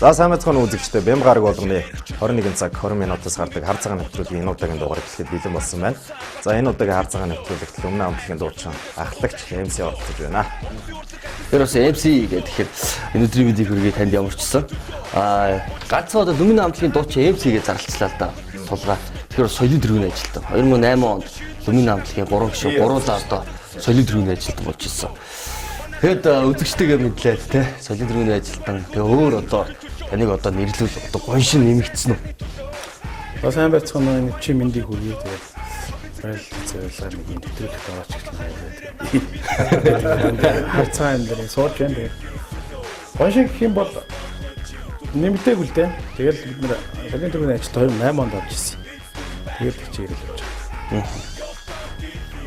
За, сайн байцгаана уу, үзэгчдээ. Бям гараг болгоны 21 цаг 20 минутаас гардаг хар цагаан нэвтрүүлгийн энэ удаагийн дугаар эхлэхэд бэлэн болсон байна. За, энэ удаагийн хар цагаан нэвтрүүлэгт өмнө хамтлагийн дуучин ахлагч MC оролцож байна. Тэр бас MC гэдэг, тэгэхээр энэ өдрийн мэндийг хүргэе танд ямарчсан. Ганцхан одоо Люмина хамтлагийн дуучин MC гэж зарлцлаа л да. Тулгаа. Тэгэхээр соёлын тэргүүний ажилтан. 2008 онд Люмина хамтлагийн 3 гишүүн гуруулаа одоо соёлын тэргүүний ажилтан болж ирсэн. Тэгэд үзэгчтэйгээ мэдлээд те, соёлын тэргүүний ажилтан. Тэгээ өөр одоо таныг одоо нэрлүүл одоо гоншин нэмэгдсэн үү? За, сайн байцгаана уу, энэ чи мэндийг хүргэе. Тэгээд баярлалаа, зориулгаа нэг юм нэвтрүүлэгт орооч гэж байна. Харцгаа юм дээр сууж байна. Тэгээд гоншин гэх юм бол нэмэгдээгүй л дээ. Тэгэл бид нэр соёлын тэргүүний ажилд 2008 онд орж ирсэн. Тэгээд хичээл явж байгаа.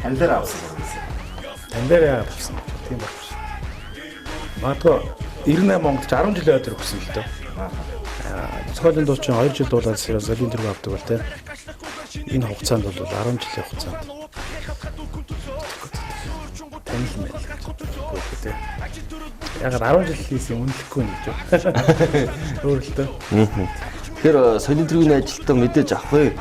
Тань дээр авсан юм. Тань дээр яагаад авсан? Тийм баг биш. Магадгүй 98 онд ч 10 жилийн өдөр өгсөн л дөө. Зохиолын дуучин 2 жил дуулаад соёлын тэргүү авдаг бол те. Энэ хугацаанд бол 10 жилийн хугацаанд танил мэл гэж те. Яг 10 жил хийсэн үнэлэхгүй нэг гэж. Өөр л дөө. Тэгэхээр соёлын тэргүүний ажилтан мэдээж авах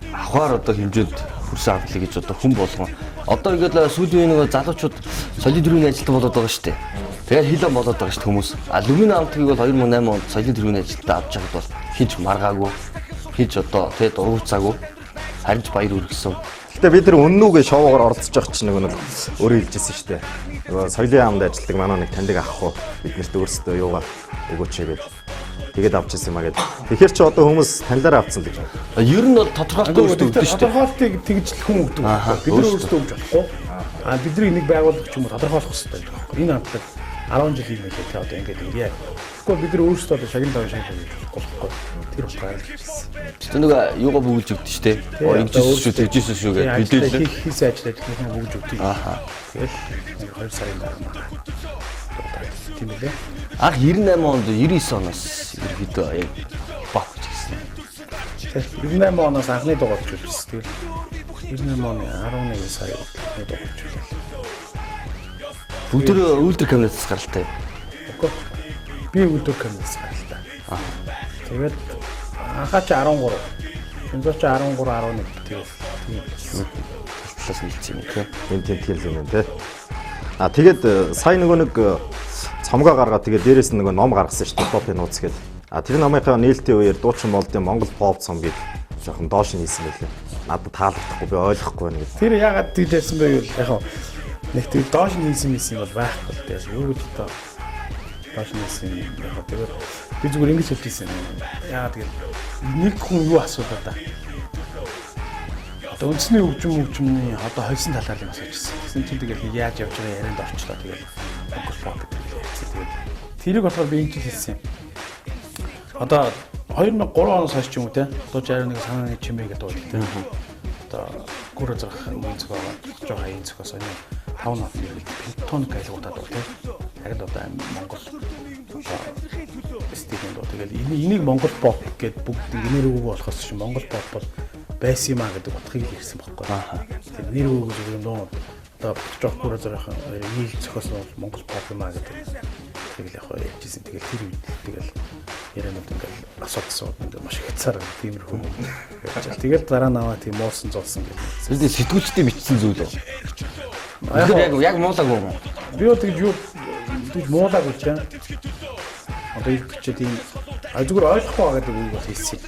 авахар одоо хэмжээнд хүрсэн хамтлаг гэж одоо хүн болгон. Одоо ингээд сүүлийн үеийн нөгөө залуучууд соёлын тэргүүний ажилтан болоод байгаа шүү дээ. Тэгээд хилэн болоод байгаа шүү дээ хүмүүс. А Люмина хамтлагийг бол 2008 онд соёлын тэргүүний ажилтан авч байхад бол хинч маргаагүй, хинч одоо тэгээд дургуцаагүй, харин ч баяр үргэсэн. Гэтэ бид нар үннүүгээ шоугаар оролцож байгаа чинь нөгөө нэг өөрөө хэлжсэн шүү дээ. Нөгөө соёлын яамд ажилладаг манай нэг таньдаг ах уу биднэрт өөрсдөө юугаа өгөөч гээд тэгээд авч ирсэн юм а гээд. Тэгэхээр чи одоо хүмүүс танилаараа авцсан л гэж. Ер нь бол тодорхойлолттой өөрсдөө өгдөн шүү дээ. Тодорхойлтыг тэгж л хүн өгдөг. Бид нар өөрсдөө өгч болохгүй. А бидний нэг байгууллага ч юм уу тодорхойлох хэрэгтэй байдаг байхгүй. Энэ хамтлаг 10 жил юм лээ те, одоо ингээд ирье. Тэгэхгүй бид нар өөрсдөө одоо шагнал тавь шагнал гэж болохгүй. Тэр утгаараа л хэлсэн. Тэр нөгөө юугаа бөглөж өгдөн шүү дээ. Оо, ингэжсэн шүү, тэгжсэн шүү гэдэг мэдээлэл. Хийх хийсэн ажил ажлынхаа бөглөж өгдөг. Тэгэл нэг 2 сарын дараа мараа. Тийм үлээ. Анх 98 онд, 99 оноос ерөөдөө яг хипхоп гэж хэлсэн. 98 оноос анхны дугаар хийсэн. Тэгэл 98 оны 11 сарын анхны дугаар хийлээ. Бүгд үйлдвэр кабинетээс гаралтай. Үгүй. Би үйлдвэр кабинетээс гаралтай. Тэгээд анхаа чи 13. Шинзоо чи 13 11, тэгэл тийм. Талаас нийлсэн юм тий. Энэ тэмтгэл юм тий. А тэгээд сая нөгөө нэг цомгоо гаргаад, тэгээд дээрэс нь нөгөө ном гаргасан шүү дээ. Попын нууц гэдэг. А тэр номынхаа нээлтийн үеэр дуучин болдын Монгол поп цомгийг жоохон доош нь хийсэн байлээ. Надад таалагдахгүй, би ойлгохгүй байна гэдэг. Тэр яагаад тэгж ярьсан бэ гэвэл яг нэг тэр доош нь хийсэн мисэн бол байхгүй л дээ. Юу гэж одоо доош нь хийсэн юм, яг тэгээд би зүгээр ингэж хэлж ирсэн юм. Яагаад гэвэл нэг хүн юу асуулаа да. Одоо үндэсний хөгжим хөгжмийн одоо хольсон талаар юм асууж ирсэн. Тэгсэн чинь тэгэл яаж явж байгаа ярианд орчлоо. Тэгэл Монгол поп гэдэг ярьсан. Тэгээд тэрийг болохоор би ингэж хэлсэн юм. Одоо 2003 оноос хойш ч юм уу те. Одоо 61 санааны чимээ гэдэг дуу те. Одоо гүр зарах үн зохиогоо жоо хаян зохио сони 5 нот нэрэл пентоник айлгуудад дуу те. Яг л одоо Монгол стилийн дуу. Тэгэл энийг Монгол поп гэд бүгд нэр өгөө болохоос чи Монгол поп бол байсан юм а гэдэг утгыг л ирсэн байхгүй. Тэр нэр өгөө зүгээр юм дуу. Одоо жоох гүр зарах нийл зохиосон бол Монгол поп юм а гэдэг. Тэгэл яг ярьжсэн. Тэгэл тэр үед тэгэл ярианууд ингээл асуулт асууд ингээл маш их цаар тиймэрхүү юм ярьж. Тэгэл дараа наваа тийм муусан золсон гэдэг. Тэр сэтгүүлчдийн бичсэн зүйл үү? Яг яг муулаагүй юм уу? Би бол тэгж юу тэгж муулаагүй ч юм. Одоо их бичээд ийм зүгээр ойлгохгүй байгаа гэдэг үг бол хэлсэн.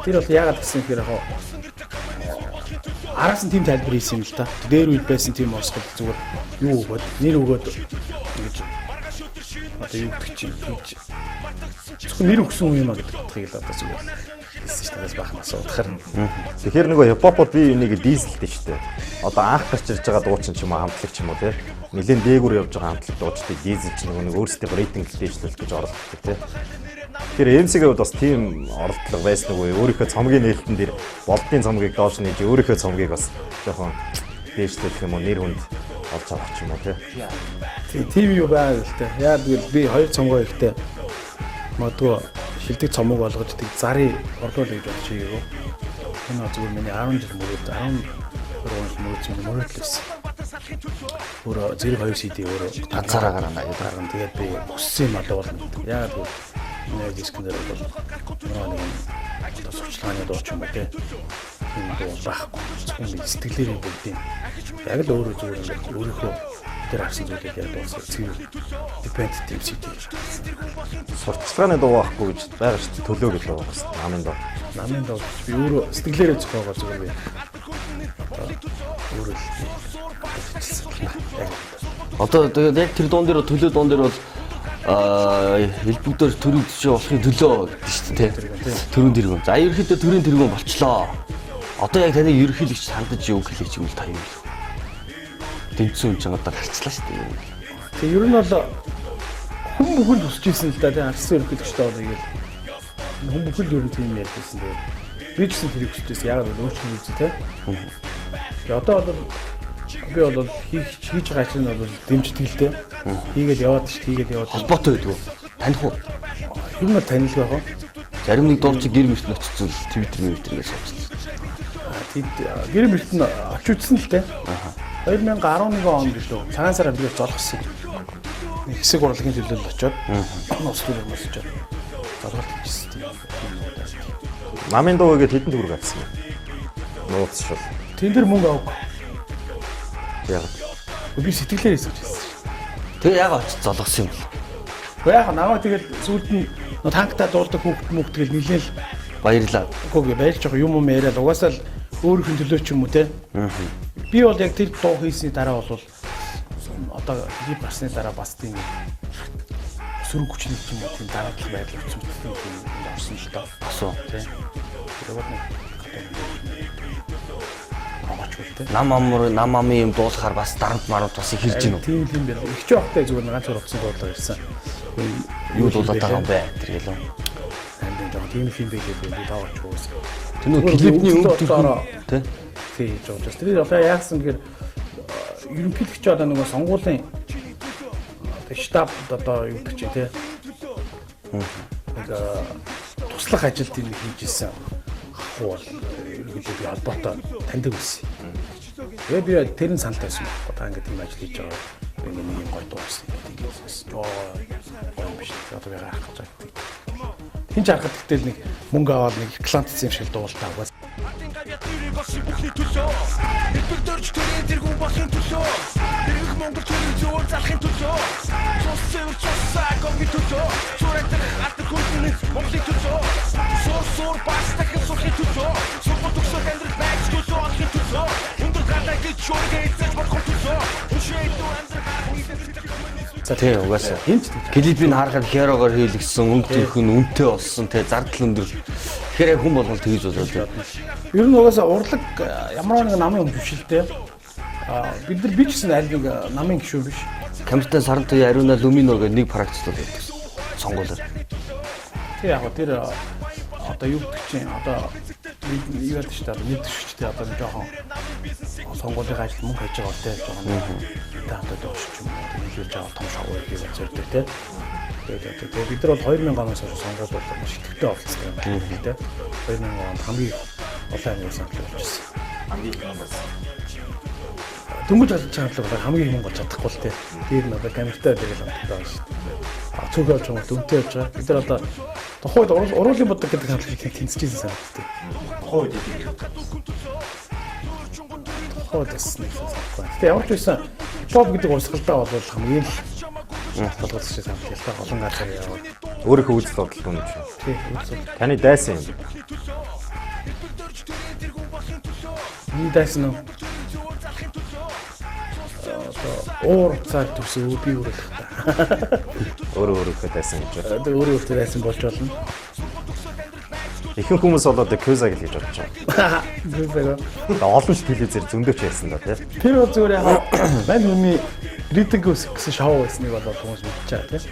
Тэр бол яагаад гэсэн гэхээр яг араас нь тийм тайлбар хийсэн юм л та. Дээр үед байсан тийм урсгал зүгээр юу өгөөд нэр өгөөд ингэж одоо юу гэдэг чинь тэгж зөвхөн нэр өгсөн хүн юм а гэдэг утгыг л одоо зүгээр хэлсэн шүү дээ. Бахан асуудахаар. Тэгэхээр нөгөө хипхоп бол би энийг дизелтэй шүү дээ. Одоо анх гарч ирж байгаа дуучин ч юм уу, хамтлаг ч юм уу тий. Нилээн дээгүүр явж байгаа хамтлаг дуучдыг дизелч нөгөө нэг өөрсдийн рейтинг дээшлүүлэх гэж оролддог тий. Тэгэхээр MC-ийн хувьд бас тийм оролдлого байсан уу? Өөрийнхөө цомгийн нээлтэн дээр болдын цомгийг доош нээж өөрийнхөө цомгийг бас жоохон дээшлүүлэх юм уу, нэр хүнд олж авах ч юм уу тий. Тийм юу байгаа л дээ. Яа гэвэл би хоёр цомгоо ихтэй магадгүй шилдэг цомог болгож тэг зарын орлуулъя гэж бодож хийгээгүй. Энэ зүгээр миний 10 жил мөрөөд, 13 жил мөрөөдсөн мөрөөдөл байсан. Өөрөө зэрэг 2 CD өөрөө ганцаараа гаргана гэдэг. Гаргана. Тэгээд би хүссэн юм алга болно. Яагаад гэвэл Миний дискэн дээр бол нэг одоо сурчлагын дуу ч юм уу те. Тийм дуу байхгүй. Зөвхөн би сэтгэлээрээ бүгдийг яг л өөрөө зүгээр ингээд өөрийнхөө дээр авсан зүйлийг яг дуусах цэвэр dependent MC гэж. Сурчлагын дуу байхгүй гэж байгаа шүү дээ. Төлөө гэдэг байгаа шүү дээ. Намын дуу. Намын дуу гэж би өөрөө сэтгэлээрээ зохиогоо зүгээр би өөрөө л Одоо тэгээд яг тэр дуун дээр төлөө дуун дээр бол элбэгдээр төрийн төшөө болохын төлөө гэдэг шүү дээ. Төрийн тэргүүн. За ерөнхийдөө төрийн тэргүүн болчлоо. Одоо яг таныг ерөнхийлөгч хандаж юу хэлэх юм бол та юм бэ? Дэмжсэн хүн чинь одоо гарчлаа шүү дээ. Тэгээ ер нь бол хүн бүхэн тусч ирсэн л да. Тэгээ арсан ерөнхийлөгчтэй болъё гэл. Хүн бүхэн ер нь тийм ярьж ирсэн. Тэгээ би ч гэсэн тэрийг хүсэж байсан. Яг л өөрчлөлт үзье те. Тэгээ одоо бол би бол хийж байгаа ажил нь бол дэмждэг л дээ. Хийгээл яваад ш, хийгээл яваад. Холбоотой байдаг уу? Таних уу? Ер нь бол танил байх уу? Зарим нэг дуучин гэр мөрт очсон л Twitter мэтэргээ суучихсан. Тэд гэр мөрт нь очиж үзсэн л дээ. 2011 онд гэлөө цагаан сараар би золгосон. Нэг хэсэг урлагийн төлөөлөл очоод улс төрийн хүмүүс очоод золголт хийжсэн тийм юм. Намын дуу гээд хэдэн төгрөг авсан юм? Нууц шул. Тэн дээр мөнгө авах. Яг. Би сэтгэлээр хийсэн гэсэн шин. Тэгээ яг очиж золгосон юм бол. Гэхдээ яг намайг тэгэл сүүлд нь танкта дуулдаг хүүхд мөхт тэгэл нилээл баярлаа. Үгүй баяр жоох юм юм яриад угаасаа л өөрийнх нь төлөө ч юм уу те. Би бол яг тэр дуу хийсний дараа бол одоо клип гарсны дараа бас тийм сөрөг хүчний ч юм уу тийм дараадлах байдал өгсөн тийм юм орсон л доо. Асуу. Тэ. Тэр бол нэг огооч үл те. Нам амар нам амын юм дуулахаар бас дарамт марамт бас их хэрж гинүү. Тийм л юм байна. Их ч явахтай зүгээр ганц ургацсан дуудлага ирсэн. Юу дуулаад байгаа юм бэ? Тэр гэлөө. Амин жоо тийм л юм бэ гэдэг би тоогооч хөөс. Тэр нөө клипний өнгө төрхөн тэ. Тий хийж байгаа учраас. Тэр одоо яасан гэхээр ерөнхийлөгч одоо нөгөө сонгуулийн штаб одоо юу гэдэг чинь тий. Нэг туслах ажилд энэ хийж исэн ах бол ерөнхийдөө би холбоотой таньдаг байсан. Тэгээ би тэр нь санал тавьсан байхгүй. Та ингээд ийм ажил хийж байгаа. Би ингээд нэг юм гоё дуусан ингээд ингэсэн. Йоо гоё юм биш. Одоо би гарах гэж байгаа гэдэг. Хин ч харахад гэтэл нэг мөнгө аваад нэг рекламдсан юм шиг л дуултаа угаас. Бүхний төлөө Элбэг дөрж төрийн тэргүүн болохын төлөө Иргэх Монгол төрийн зөвөр залахын төлөө Цус цэвэр цуссаа гомгийн төлөө Сур амьдрах алдар хөлбөмбөг Монголын төлөө Сур сур бас дахин сурахын төлөө Сургууль төгсөөд амьдрах байж төлөө олохын төлөө Өндөр галаа гэж шуургээ эзэж болохын төлөө Өшөө илүү амьдрах За тий угаасаа. Хин ч тэгж. Клипийг харахад херогоор хийлгсэн, өнгө төрх нь үнэтэй болсон, тий зардал өндөр. Тэгэхээр яг хүн болгол тэгж бодоод. Ер нь угаасаа урлаг ямар нэг намын хүн биш л дээ. Бид нар би ч гэсэн аль нэг намын гишүүн биш. Камертан саран туяа ариуна Люмино гэх нэг практик байдаг. Сонгуулаар. Тий яг тэр одоо юу гэдэг чинь одоо юу ялдаг шүү дээ. Одоо нэг төвшигчтэй одоо нэг жоохон сонгуулийн ажил мөнгө хийж байгаа те жоохон та хамтад доош ч юм уу нийлүүлж байгаа том шоу гэж зорддог те. Тэгээд одоо тэгээд бид нар бол 2000 оноос хойш сонгуул бол маш идэвхтэй оролцдог юм байна те. 2000 онд хамгийн олон аймаг самтлаг болчихсон. Хамгийн их мөнгө болсон. Дөнгөж олж хамтлаг бол хамгийн их мөнгө олж чадахгүй л те. Тэр нь одоо камертай тэгэл хамтлагтай байгаа шүү дээ. Цүнх олж байгаа дүнтэй явж байгаа. Бид нар одоо тухайд уруулын бодог гэдэг хамтлагийг тэнцэжсэн санагддаг. Тухайн үед Тухайд бас нэг санахгүй. Гэтэ ямар ч байсан хипхоп гэдэг урсгалдаа бол хамгийн л толгойч самтлаг л та олон газар яваа. Өөрийнхөө үзэл бодол юм чи. Тий, үзэл. Таны дайсан юм. Миний дайсан уу? Одоо уур уцаар төсөө би өөрөөлөх та. Өөрөө өөрийнхөө дайсан гэж байна. Одоо өөрөө өөртөө дайсан болж болно. Ихэнх хүмүүс бол одоо Кюзаг л гэж бодож байгаа. Кюзаг. Олон ч телевизээр зөндөөч ярьсан да тий. Тэр бол зүгээр яг мань хүний рейтинг өсөх гэсэн шоу байсныг бол хүмүүс мэдчихээ тий.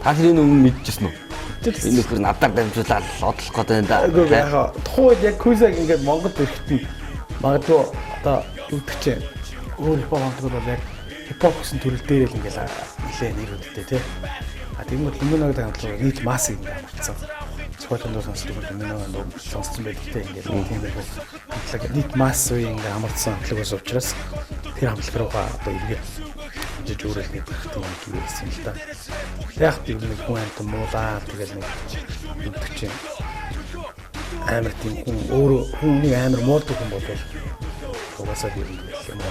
Та тэрийг өмнө мэдчихсэн үү? Энэ нөхөр надаар дамжуулаад одлох гэдэг юм да. Үгүй яг тухайн үед яг Кюзаг ингээд Монголд ирэхэд нь магадгүй одоо юу гэдэг чинь өөр хипхоп хамтлаг бол яг хипхоп гэсэн төрөл дээр л ингээд нэлээ нэр үүдтэй тий. А тэгмүүд Люмино гэдэг хамтлаг нийт масс ингээд амарцсан. Цохиолын дуу сонсдог Люминогийн дуу сонссон байдаг те ингээд тийм байх. Хамтлаг нийт масс үе ингээд амарцсан хамтлаг байсан учраас тэр хамтлаг руугаа одоо эргээ жиж өөрөлд нэг гарах тийм юм байсан л да. Яг тийм нэг хүн амт муулаа тэгэл нэг гэдэг чинь амар тийм хүн өөрөө хүн нэг амар муулдаг хүн бол угаасаа би юм юм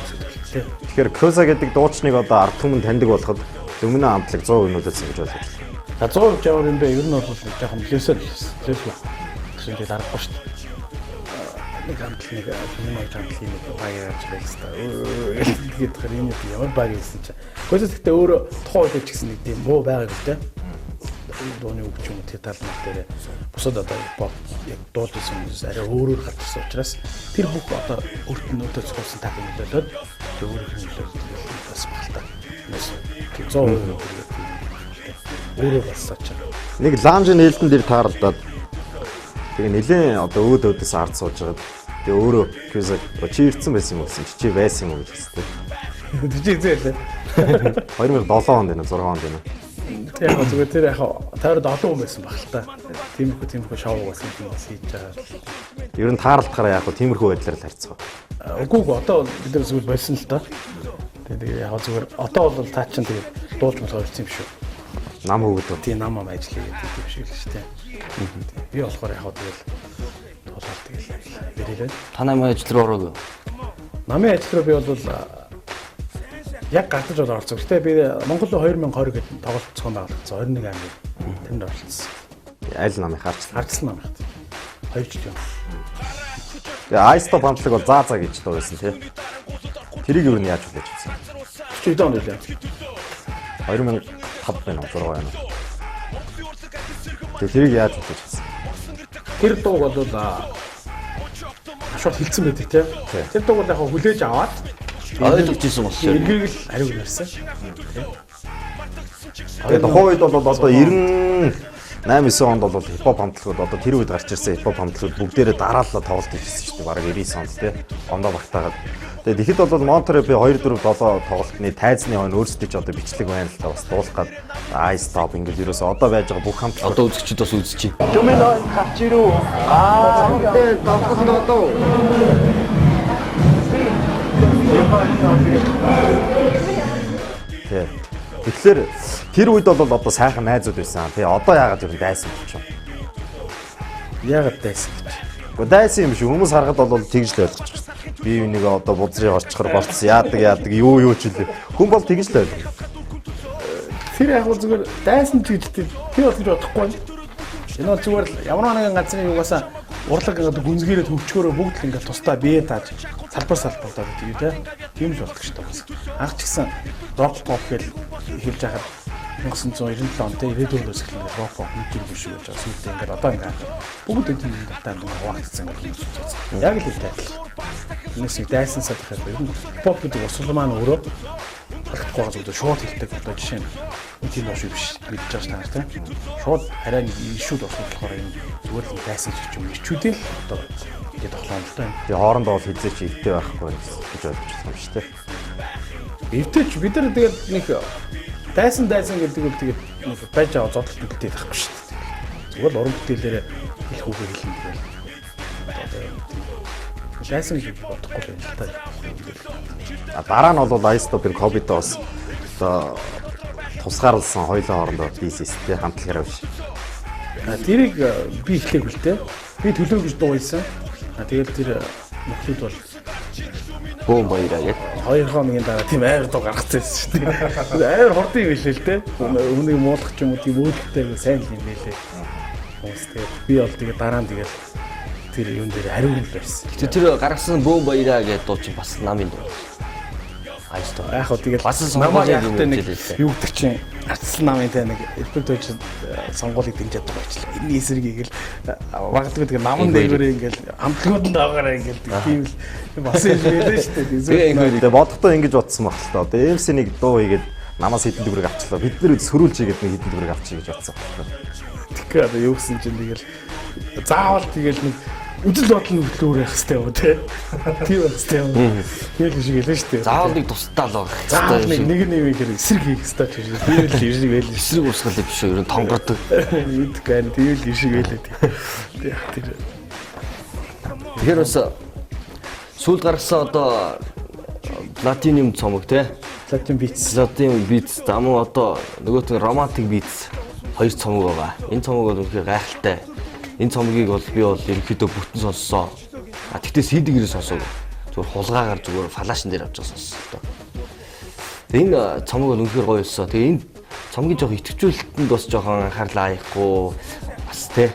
шиг. Тэгэхээр Коза гэдэг дуучныг одоо ард түмэн таньдаг болоход Люмина хамтлаг 100% нөлөөлсөн гэж ойлгож байна. За 100% ямар юм бэ? Ер нь бол нэг жоохон нөлөөсөө нөлөөсөн. Нөлөөлсөн. Тэгсэн чинь аргагүй шүү дээ. Нэг хамтлаг нэг Люмина хамтлагийн нэг баг яаж байлаа та. Тэгээд тэгэхээр энэ ямар баг хийсэн чинь. Коза гэхдээ өөрөө тухайн үед ч гэсэн нэг тийм муу байгааг л дээ. Дууны үг ч юм уу тэр тал нар дээр бусад одоо хипхоп яг дуулж исэн хүмүүс арай өөрөөр гарч ирсэн учраас тэр бүх одоо өөрт нь өөртөө цуусан тал нөлөөлөөд тэр өөрийнх нь нөлөөлөл бас багтаа. Тийм 100% өөрөө болсон ч. Нэг лаунжийн нээлтэн дээр тааралдаад тэгээ нэлээд одоо өөд өөдөөс ард сууж байгаад тэгээ өөрөө Кюза чи ирсэн байсан юм уу гэсэн чи байсан юм уу гэж хэлсэн. Тэр чи эзэн байлаа. 2007 онд байна 6 онд байна. Яг зүгээр тэр яг тойроод олон хүн байсан баг л та. Тиймэрхүү шоу байсан юм бас хийж байгаа. Ер нь тааралдахаараа яг хөө тиймэрхүү байдлаар л харьцгаа. Үгүй үгүй одоо бид нар зүгээр болсон л та. Тэгээ яг зүгээр одоо бол та чинь тэгээ дуулж болох болсон юм шүү. Нам хүүхэд. Тийм нам ам ажил хийгээд юм шиг л шүү дээ. Би болохоор яг тэгэл дуулаад тэгэл бэрэлээ. Та намын ажил руу ороогүй. Намын ажил руу би бол яг гардаж бол орсон. Гэтэ би Монгол 2020 гэдэг тоглолт зохион байгуулагдсан 21 аймаг тэнд оролцсон. Аль намын харчлаа. Хардсан намын. 2 жил юм. Тэгээ Ice Top хамтлаг бол заа заа гэж дуу байсан тий. Тэрийг юу нь яаж хүлээж авсан? 42 онд үлээ. 2005 байна уу 6 байна уу? Тэгээ тэрийг яаж хүлээж авсан? Тэр дууг бол шууд хилцэн байдаг тий. Тэр дууг бол яг хүлээж аваад Ойлгож исэн болохоор. эргийг л хариу ирсэн. Тэгээ тухайн үед бол одоо 98 9 онд бол хипхоп хамтлагууд одоо тэр үед гарч ирсэн хипхоп хамтлагууд бүгдээрээ дараалал тоглолт хийжсэн шүү дээ. Бараг 99 онд тий. Ондоо багтаагаад. Тэгээ тэгэхэд бол Monterey би 2 4 7 тоглолтны тайзны хойно өөрсдөө ч одоо бичлэг байна л та бас дуулах гад Ice Top ингээд ерөөсөө одоо байж байгаа бүх хамтлаг Одоо үзэгчд бас үзчихье. Тий. Тэгэхээр тэр үед бол одоо сайхан найзууд байсан. Тий. Одоо яагаад ер нь дайсан болчих вэ? Яагаад дайсан гэж. Гэхдээ дайсан юм шиг хүмүүс харахад бол тэгж л ойлгож байна. Би нэг одоо бузрыг орчихор болцсон. Яадаг юу юу ч үлээ. Хүн бол тэгж л ойлгоно. Тэр яг бол зүгээр дайсан ч гэж би бол гэж бодохгүй байна. Энэ бол зүгээр л ямар нэгэн газрын юугаасаа урлаг ингээд гүнзгийрээ төвчгөөрөө бүгд л ингээд тусдаа бие тааж салбар салбардаа гэдэг юм те. Тийм л болдог шүү дээ. Анх ч гэсэн рок pop гэж хэлж байхад 1997 он те 94-өөс эхлэн ингээд рок pop нэг юм шиг болж байгаа. Сүүлдээ ингээд одоо ингээд бүгд энэ юм татаа ингээд хуваагдсан ингээд юм шиг. Яг л энэ адилхан. Энэс нэг дайсан садах юм. Ер нь pop гэдэг урсгал маань өөрөө харагдахгүй байгаа зүйлээ шууд хэлдэг. Одоо жишээ нь нэг тийм доош биш мэдж байгаа ш та нар тийм. Шууд арай нэг ишүүд урсгал болохоор юм зүгээр л дайсан ч юм ичүүдийн л одоо ингээд тоглоом л доо юм. Тэгээ хоорондоо бол хизээч эвтэй байхгүй гэж ойлгож байна юм шүү дээ. Эвтэйч бид нар тэгээд нэг дайсан гэдэг үл тэгээд нэг байж байгаа зодтолт нүгэлтэй байхгүй шүү дээ. Зүгээр л уран бүтээлээрээ хэлэх үгээ хэлнэ тэгэл. Одоо тийм. Дайсан гэж бодохгүй юм л та. А дараа нь бол Ice Top-ын COVID-д бас одоо тусгаарлсан хоёулаа хоорондоо бизнес тий хамтлагаараа биш. А тэрийг би эхлэегүй л те. Би төлөө гэж дуу хийсэн. А тэгэл тэр нөхдөд бол Бөөн баяраа яг. 2 хоногийн дараа тийм айр дуу гаргацсан байсан шүү дээ. Айр хурдан юм билээ л те. Өмнөг муулах ч юм уу тийм өөдөлтэй сайн л юм билээ. Хүмүүс тэгээд би бол тэгээд дараа нь тэгэл тэр юун дээр хариуг нь барьсан. Тэр тэр гаргасан бөөн баяраа гэдэг дуу чинь бас намын дуу. Айс дуу. Яг хөө тэгэл Бас намайг сонгуулийн яхахтай юм нэг хэлээ. юу гэдэг чинь ардсан намын те нэг элбэг дууч сонгуулийг дэмжиж чаддаг байчлаа. Энэ эсрэг ингээл магадгүй тэгээ наман Ингээр. дээгүүрээ ингээл амтлагууд нь даагараа ингээл тийм л бас юм байлээ шүү дээ. Тэгээ ингээр Тэгээ бодохдоо ингэж бодсон баг л та. Одоо MC нэг дуу хийгээд намаас хэдэн төгрөг авчлаа. Бид нэр сөрүүлж хийгээд нэг хэдэн төгрөг авчий гэж бодсон баг л та. Тэгэхээр одоо юу гэсэн чинь тэгэл заавал тэгэл нэг үдэл бодол нь хөтлөөр байх хэрэгтэй юм те. Тийм байх хэрэгтэй юм. Тэгэл шиг хэлээ шүү дээ. заавал нэг тусдаа л байх. Заавал нэг нэг нэг юм хэрэг эсрэг хийх хэрэгтэй ч юм. Тийм л юм шиг байлээ. Эсрэг урсгал биш үү? Ер нь тонгордог. Мэдгүй байна. Тийм л юм шиг байлээ. Тийм тэр Тэгэхээр бас сүүлд гаргасан одоо платиниум цомог те. Latin Beats. Latin Beats за мөн одоо нөгөөт нь Romantic Beats хоёр цомог байгаа. Энэ цомог бол үнэхээр гайхалтай. Энэ цомгийг бол би бол ерөнхийдөө бүтэн сонссон. А тэгтээ CD-гэрээ сонсоогүй. Зүгээр хулгаагаар зүгээр flash-н дээр авч байгаа сонссон л доо. Тэгээ энэ цомог бол үнэхээр гоё болсон. Тэгээ энэ цомгийн жоох идэвхжүүлэлтэнд бас жоохон анхаарлаа аяхгүй бас те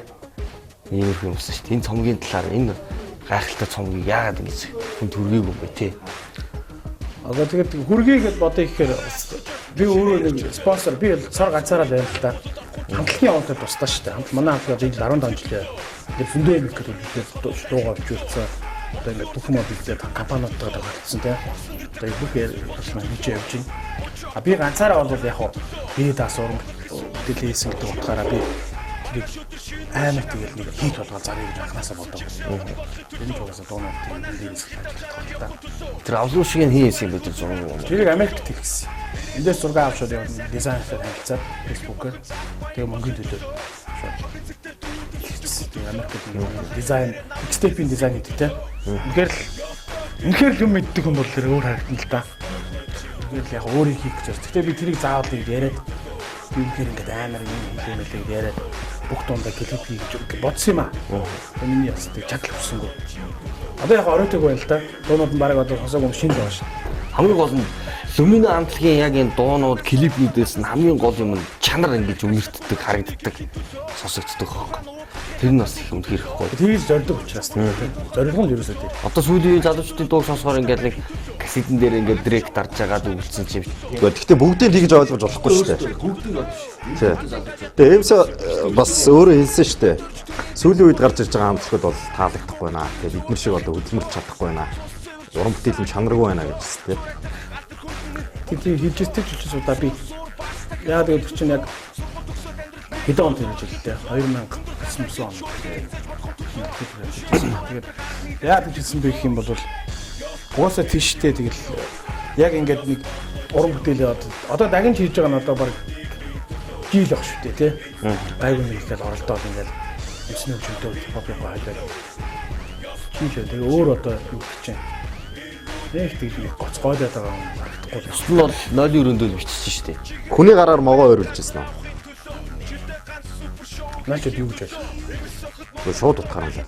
иймэрхүү юм болсон шүү дээ. Энэ цомгийн талаар энэ гайхалтай цомгийг яагаад ингэж хүн төргээгүй юм бэ те? Одоо тэгээд хүргэе гэд бодъё гэхээр бас би өөрөө нэг спонсор, би л цор ганцаараа л байна л да. Хамтлагийн явуултад тусдаа шүү дээ. Хамт манай хамтлаг жил 15 жилээ. Тэгээд зөндөө юм их гэдэг дуугаа бичүүлсэн. Одоо ингээд бүх юм бэлдээд компаниудтайгаа тоглолцсон тийм. Одоо бүх ярьсан хийж явж байна. А би ганцаараа бол яг хуу би даас уран бүтээл хийсэн гэдэг утгаараа би тэрийг амар тэгэл нэг хийх болгоо зарыг гэж анханасаа бодоо. Энэ ч угаасаа дуунууд тийм дээрээс ажиллах л та. Тэр авлуу шиг нь хийсэн юм бэ тэр зураг юм. Тэрийг Америкт хийсэн. Эндээс зураг авчаад явна. Дизайнертай танилцаад Facebook-оор тэгээ мөнгөний төлөө шууд хийчихсэн. Тэгээ Америкт нэг дизайн, mixtape-ийн дизайн хийдэг те. Үнэхээр л юм мэддэг хүн бол тэр өөр харагдана л да. Үнэхээр л яг өөрийг хийх гэж байна. Гэхдээ би тэрийг заавал ингэж яриад би үнэхээр ингээд амар юм хийх юм лээ гэж яриад бүх дундаа клип хий гэж бодсон юм аа. Тэгээ миний бас тэг чадал хүссэнгүй. Одоо яг оройтог байна л да. Дуунууд нь бараг одоо сонсоогүй юм шинэ байгаа шин. Хамгийн гол нь Lumina хамтлагийн яг энэ дуунууд, клипнүүдээс нь хамгийн гол юм нь чанар ингэж үнэртдэг, харагддаг, сонсогддог байхгүй. Тэр нь бас их үнэхээр их гоё. Тэрийг зорддог учраас тийм. Зорилго нь ерөөсөө тийм. Одоо сүүлийн үеийн залуучдын дууг сонсохоор ингээд нэг кассетэн дээр ингээд Drake дарж байгаад өгүүлсэн чинь. Гэхдээ бүгдийг тэгж ойлгож болохгүй шүү дээ. Бүгдийг бодож шүү. Тэгээ MC бас өөрөө хэлсэн шүү дээ. Сүүлийн үед гарч ирж байгаа хамтлагууд бол таалагдахгүй байна. Тэгээ бид нар шиг одоо хөдөлмөрлөж чадахгүй байна. Уран бүтээл нь чанаргүй байна гэж хэлсэн тийм. Тийм хэлж ч удаа би яа гэдэг чинь яг хэдэн онд хийж хэллээ. 2009 он. Тэгээд яа гэж хэлсэн бэ гэх юм бол угаасаа тийштэй тэгэл яг ингээд нэг уран бүтээлээ одоо дагнж хийж байгаа нь одоо баг жил ах шүү дээ тий. Гайгүй нэг ихэд оролдоод ингээд эмсний хөгжмөнтэй хипхопын хойлоод жил. Тэгээ өөр одоо юу гэж чинь нэг тэгж нэг гоц гойлоод байгаа юм харагдахгүй. Бусд нь бол нойлын өрөөндөө л бичсэн шүү дээ. Хүний гараар могоо ойруулж ирсэн үү? Наач юу гэж ойлгох? Гэхдээ шууд утгаар юм.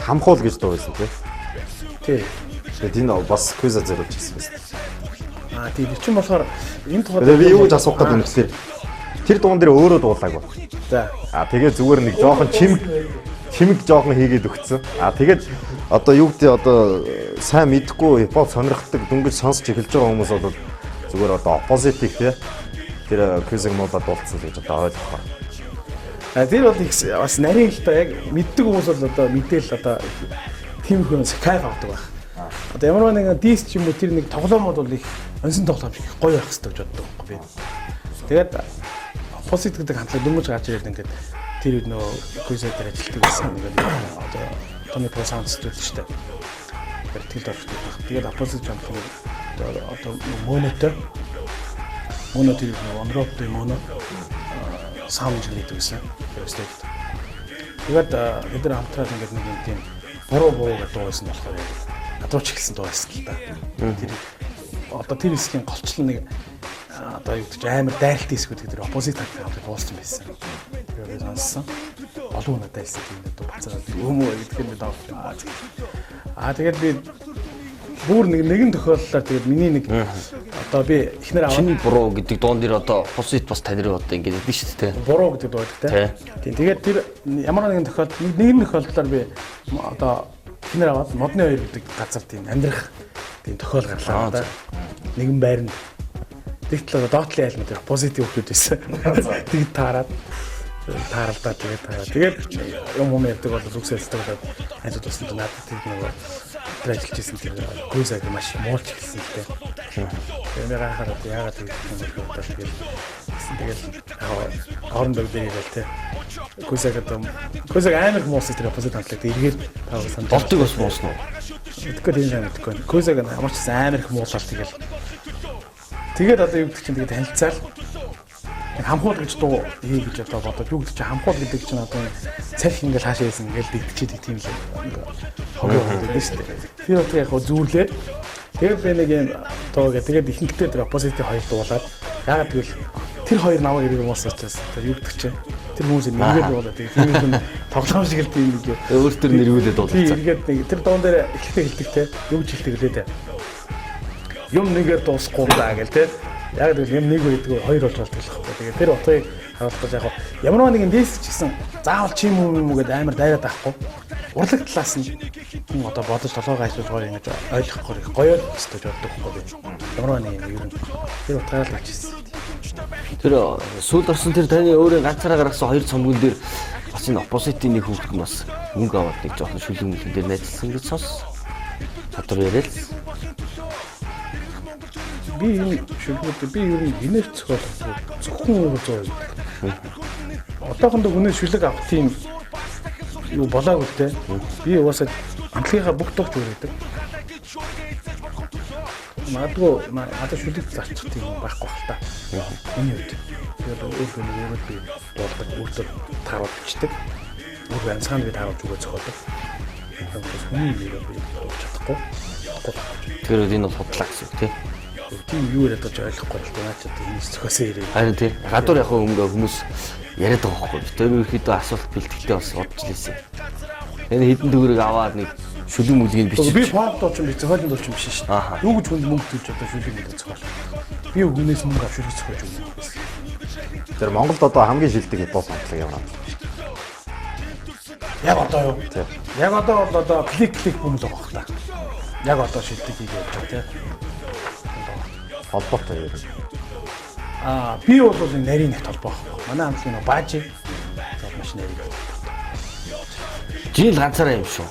Хамхуул гэж дуу байсан тий. Тий. Тэгээд энэ бас квиза зориулж ирсэн байсан. Аа тий, тэр чинь болохоор энэ тухайд Тэгээ би юу гэж асуух гэдэг юм гэхээр тэр дуун дээр өөрөө дуулаагүй. За. Аа тэгээ зүгээр нэг жоохон чимэг жоохон хийгээд өгцөн. Аа тэгээд одоо юу гэдэг одоо сайн мэдхгүй хипхоп сонирхдаг дөнгөж сонсч эхэлж байгаа хүмүүс бол зүгээр одоо opposite-ийг тий тэр квизиг муулаад дуулсан гэж одоо ойлгох. А тэр бол их бас нарийн л та яг мэддэг хүмүүс бол одоо мэдээл одоо тиймэрхүү юмс кайф авдаг байх. Одоо ямар нэгэн дис ч юм уу тэр нэг тоглоомод бол их онсон тоглоом их гоё байх хэрэгтэй гэж боддог байхгүй би. Тэгээд opposite гэдэг хамтлаг дөнгөж гарч ирээд ингээд тэр үед нөгөө квизээ дээр ажилладаг байсан. Ингээд одоо Tony Pro Sound Studio шүү дээ. Бэртгэл орчдөг байх. Тэгээд opposite хамтлаг одоо монотой моно тэр нөгөө Onrope моно саунд инженер гэдэг байсан. Тэр тэгээд бид нар хамтраад ингээд нэг юм тийм буруу гэдэг дуу байсан болохоор яг гадууч эхэлсэн дуу байсан л да. Тэр одоо тэр хэсгийн голчлон нэг одоо юу гэж амар дайралтай хэсгүүд гэдэг тэр оппозит хамтлаг дууссан байсан. Тэгээд би сонссон. Олон хүн надад хэлсэн тийм дуу бацаад өөмөө гэдэг юм даа. Аа тэгээд би бүр нэг нэгэн тохиолдлоор тэгээд миний нэг одоо би эхнэр аваад Чиний буруу гэдэг дуун дээр одоо opposite бас тань руу одоо ингэж өгдөн шүү дээ. Буруу гэдэг дуу байдаг тийм. Тэгээд тэр ямар нэгэн тохиолдол нэгэн тохиолдлоор би одоо эхнэр аваад модны хоёр гэдэг газар тийм амьдрах тийм тохиол гарлаа да. Нэгэн байранд. Тэгтэл одоо доотлын айлмад тэр позитив хөлөд байсан. Тэгэд таарад тааралдаа тэгээд таараа. Тэгээд юм юм ярьдаг бол зүг сэлдэг болоод ажил тусан чинь надад тэр нөгөө тэр ажиллаж исэн тэр квизаг маш муулж эхэлсэн л дээ. Тэгээд би гайхаад одоо яагаад тэгэх юм бэ бодоод тэгээд гэсэн тэгэл хоорондоо дээр ирэл те. Квизаг одоо квизаг амар их муулсан тэр оппозит хамтлаг эргээд таа санаж. Болтыг бас муусан уу? Мэдгүй тийм сайн мэдгүй. Квизаг ямар ч гэсэн амар их муулаад тэгэл. Тэгээд одоо юу гэдэг чинь тэгээд танилцаал хамхуул гэж дуу хий гэж одоо бодоод юу гэдэг чинь хамхуул гэдэг чинь одоо царх ингээл хаашаа хийсэн ингээл дэгдчихэд тийм л хогоо байдаг шүү дээ. Тэр утга яг зүрлээд Тэгээд би нэг юм дуу гэ. Тэгээд ихэнхдээ тэр Opposite хоёр дуулаад яагаад гэвэл тэр хоёр намайг эргэн уусаа учраас тэр юу гэдэг чинь тэр хүмүүс нэргээд дуулаад тэгээд тэр юм тоглоом шиг л тийм нэг юм. Өөр төр нэргүүлээд Тийм дуулсан. эргээд нэг тэр дуун дээр эхлэхдээ хэлдэг те. Юу гэж хэлдэг лээ те. Юм нэгээр дуусахгүй даа гэл те. Яг гэвэл юм нэг байдаг хоёр болж болдог л байхгүй. Тэгээд тэр утгыг харуулах гэж яг ямар нэгэн дээс ч гэсэн заавал чи юм уу юм уу гэдээ амар дайраад байхгүй. Урлаг талаас нь хүн одоо бодож толгойгоо ажиллуулгаар гоё ингэж ойлгохгүй их гоё л өстөж боддог байхгүй би. Ямар нэг юм ер нь тэр утгаар л очсон. Тэр сүүлд орсон тэр таны өөрийн ганцаараа гаргасан хоёр цомгон дээр бас энэ Opposite-ийн нэг хүүхэд нь бас мөнгө аваад нэг жоохон шүлэг мүлгэн дээр найзлсан гэж сонс. Чадвар яриад. Би энэ шүлгүүд би ер нь гинэрч зохиолох зөвхөн өөрөө 100%. Одоохондоо хүнээс шүлэг авах тийм юу болоогүй л те. Би угаасаа амтлагийнхаа бүх дуугч үрээдэг. Магадгүй надад шүлэг зарчих тийм байхгүй бах та. Миний хувьд. Би бол өөр хүн өөрөө би дуулдаг, өөртөө тааруулж бичдэг. Өөр янзгаанд би тааруулж өгөө зохиодог. Тэгээс хүний нэрээр би дуулж чадахгүй. Тэгэхээр энэ бол худлаа гэсэн үг тий. Тийм юу яриад байгаа ч ойлгохгүй л дээ. Наа чи одоо энэ зохиосон хэрэг. Харин тий. Гадуур яг хөнгө хүмүүс яриад байгаа байхгүй. Тэр ерөөхдөө асуулт бэлтгэлтэй бас бодож лээсэн. Энэ хэдэн төгрөг аваад нэг шүлэг мүлгийг бичиж. Би pop дуучин би зохиолын дуучин биш шүү Ааха. дээ. Юу гэж хүнд мөнгө төлж одоо шүлэг мүлэг зохиол. Би хүнээс мөнгө авч шүлэг зохиож өгнө. Тэр Монголд одоо хамгийн шилдэг хипхоп хамтлаг ямар хамтлаг? Яг одоо юу? Тий. Яг одоо бол одоо клик клик бөмбөл байгаа хэл та. Яг одоо шилдэг хийгээд явж байгаа тий. Холбоотой юм. Аа би бол энэ нарийн нэг толбоо байхгүй. Манай хамтлагийн нөгөө баажи за маш нарийн. Жил ганцаараа юм шүү.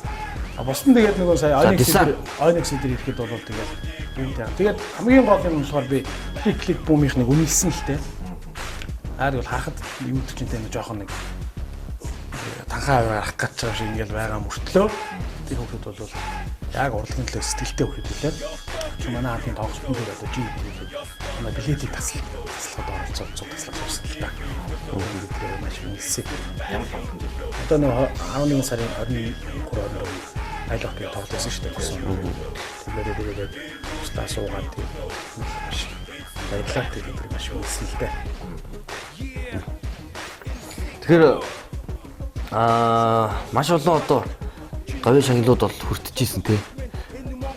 А бусдын тэгээд нөгөө сая Onyx Дисан. дээр Onyx дээр ирэхэд бол тэгээд бүгд яа. Тэгээд хамгийн гол юм болохоор би клик клик бүүмийнх нэг үнэлсэн л дээ. Аа тэгвэл харахад юу гэдэг чинь нэг жоохон нэг танхаа аваар гарах гэж байгаа шиг ингээл байгаа мөртлөө тэр хүүхэд бол яг урлагийн төлөө сэтгэлтэй хүүхэд үлээ. Чи манай хамтын тоглолтын дээр одоо жи гэдэг манай билетийг таслахад оролцоод цуг таслах явсан л та. Тэгээд тэр маш үнэлсэн. Ямар тоглолтын дээр? Одоо нэг 11 сарын 23 24 айл хоккей тоглолт байсан шүү дээ. Тэгээд тэгээд устаа суугаад тэгээд маш баярлалаа тэгээд тэр маш үнэлсэн л дээ. Тэгэхээр маш олон одоо говийн шагналууд бол хүртэж исэн тий.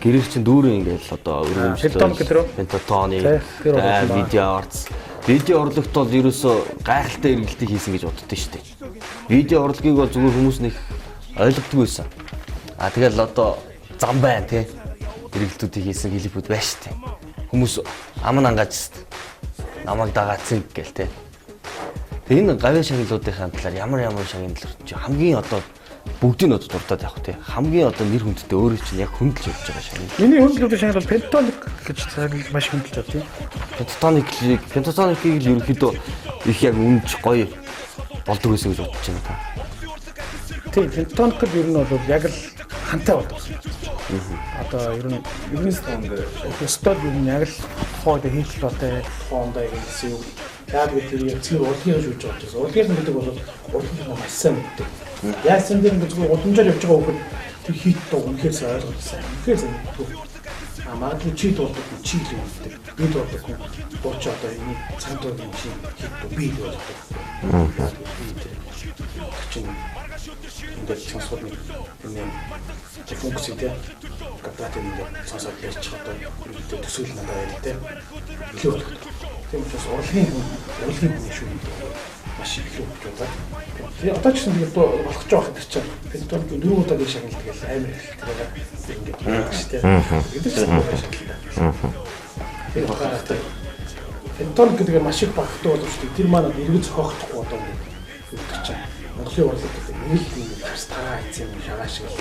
Гэрэр чинь дүүрэн ингээл одоо өргөмжлөө. Pentaton гэдэг үү? Pentaton-ы Тий, тэр бол байна. видео арц. Видео урлагт бол ерөөсөө гайхалтай эргэлтийг хийсэн гэж боддоо шүү дээ. Видео урлагийг бол зүгээр хүмүүс нэг ойлгодгүй байсан. А тэгэл одоо зам байна тий. Эргэлтүүдийг хийсэн клипүүд байна шүү дээ. Хүмүүс ам ангааж шүү дээ. Намайг дагаа цэг гэл тий. Тэгээ энэ гавьяа шагналуудынхаа талаар ямар ямар шагнал чи хамгийн одоо бүгдийг нь одоо дуртад явах тий. Хамгийн одоо нэр хүндтэй өөрөө чинь яг хөндлөж явж байгаа шагнал. Миний хөндлөж шагнал бол Pentaton гэж шагнал маш хөндлөж байна тийм. Pentatonix-ийг Pentatonix-ийг л ерөнхийдөө их яг үнж гоё болдог байсан гэж бодож байна та. Тийм, Pentatonix ер нь бол яг л хантай болдог гэсэн юм. Одоо ер нь өстөл ер нь яг л тухайд хийх болтой тухайдаа яг гэсэн юу. Яг л тэр яг цэвэр урлагийн шүүж байгаа учраас урлагийн гэдэг бол урлагийн маш сайн мэддэг. Яг сан дээр ингээд зүгээр уламжаар явж байгаа хүүхэд тэр хийт дуу үнэхээр сайн ойлгож сайн. Үнэхээр сайн мэддэг. А магадгүй чи дуулдаг хүн чи л мэддэг. Би дуулдаг хүн дууч одоо энийг цаг дуугийн юм шиг хийт дуу би л ойлгодог. Би тэр чинь ингээд сонсоход нэг юм функц тий. Квадратын ингээд сонсоод ярьчих одоо ерөнхийдөө төсөөл надад байл тий. Илүү ойлгодог. Тийм учраас урлагийн хүн урлагийн хүний шүү гэдэг маш их илүү гэж бодоод. Тэгээ одоо ч гэсэн тэгээд болох гэж байгаа хэрэг чинь Пентон дөрөв удаагийн шагнал тэгэл амар их тэгээд ингээд байгаа шүү тий. Гэдэг чинь шагналтай. Тэр багтаа Пентон гэдэг нь маш их багтдаг боловч тэр маань эргэж зохиохдохгүй одоо ингээд гэдэг чинь Монголын урлаг гэдэг нэг л ингээд харс тагаа хийсэн юм шагаа шиг л.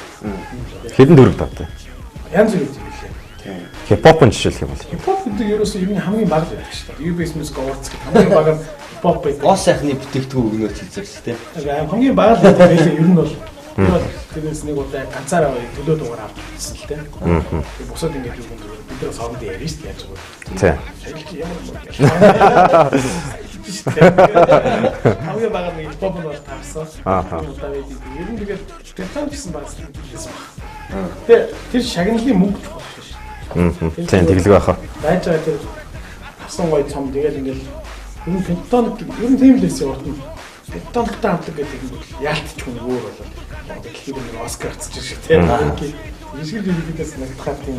Хэдэн төгрөг тавтай? Янз бүр юм билээ. Хипхоп нь жишээлх юм бол. Хипхоп гэдэг ерөөсөө юм хамгийн бага л байдаг шүү дээ. UBS Music Awards гэх хамгийн бага нь хипхоп байдаг. Гоо сайхны бүтээгдэхүүн өгнөөр хэлзэрч тий. Хамгийн бага л байдаг байлээ ер нь бол. Тэр бол тэрнээс нэг удаа ганцаараа төлөө дугаар авч ирсэн л дээ. Тэгээ бусад ингээд юу юм бид нар хоорондоо ярьж шүү дээ яаж зүгээр. Тий. Шагналч ямар юм бэ? Хамгийн бага нэг хипхоп нь бол тавсан. Ааха. Удаа байдаг. Ер нь тэгээд Британи гэсэн баг байсан баг. Тэгээ тэр шагналын мөнгө чухал шүү дээ. Тийм тэглэг байхаа. Байж байгаа тэр авсан гоё цом тэгэл ингээл ер нь Pentatonix ер нь тийм л байсан урд нь. Pentatonix-тай хамтлаг гэдэг нь яалтчгүй нэг өөр болоод дэлхийд нэг Оскар авчих шиг тийм. Жишээ нь ерөнхийдөө санагдахаар тийм